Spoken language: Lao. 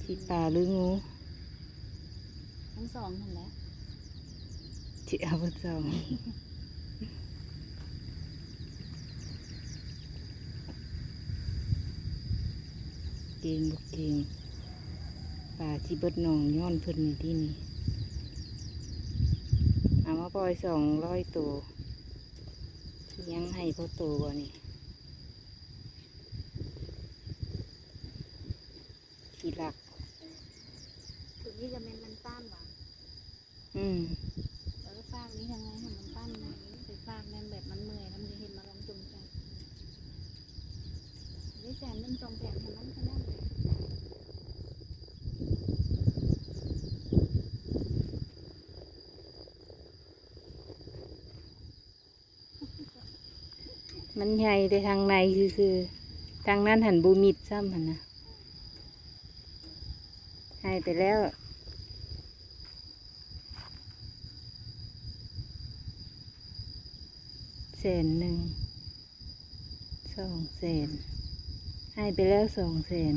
ຊິປາຫຼືງູ? ທັງສອງຫັ້ນແຫຼະ. ຊິເອົາທັງສອງ. ເກັ່ງບໍ່ເກັ່ງ. ປາຊິເບິດໜອງຍ້ອນເພິ່ນນີ້ຕິນີ້. ເອົາມາປ່ອຍສອງຮ້ອຍໂຕ. ຊິຍັງໃຫ້ພໍໂຕບໍ່ນີ້? ຂີ້ລັກ. ໂຕນີ້ກະແມ່ນມັນຕ້ານຫວາ? ອືມ. ເອີ ຟາກນີ້ທາງໃນຫັ້ນມັນຕ້ານໃນ ໄປຟາກແມ່ນແບບມັນເມື່ອຍນຳ ຈະເຮັດມາລອງຈົງໃຈ. ໄດ້ແສນໜຶ່ງ ສອງແສນ ໃຫ້ມັນຂະໜາດ. ມັນໃຫຍ່ແຕ່ທາງໃນຊື່ໆ ທາງນັ້ນຫັ້ນບໍ່ມິດຊ້ຳຫັ້ນນະ. ໃຫ້ໄປແລ້ວແສນໜຶ່ງ ສອງແສນ ໃຫ້ໄປແລ້ວສອງແສນ.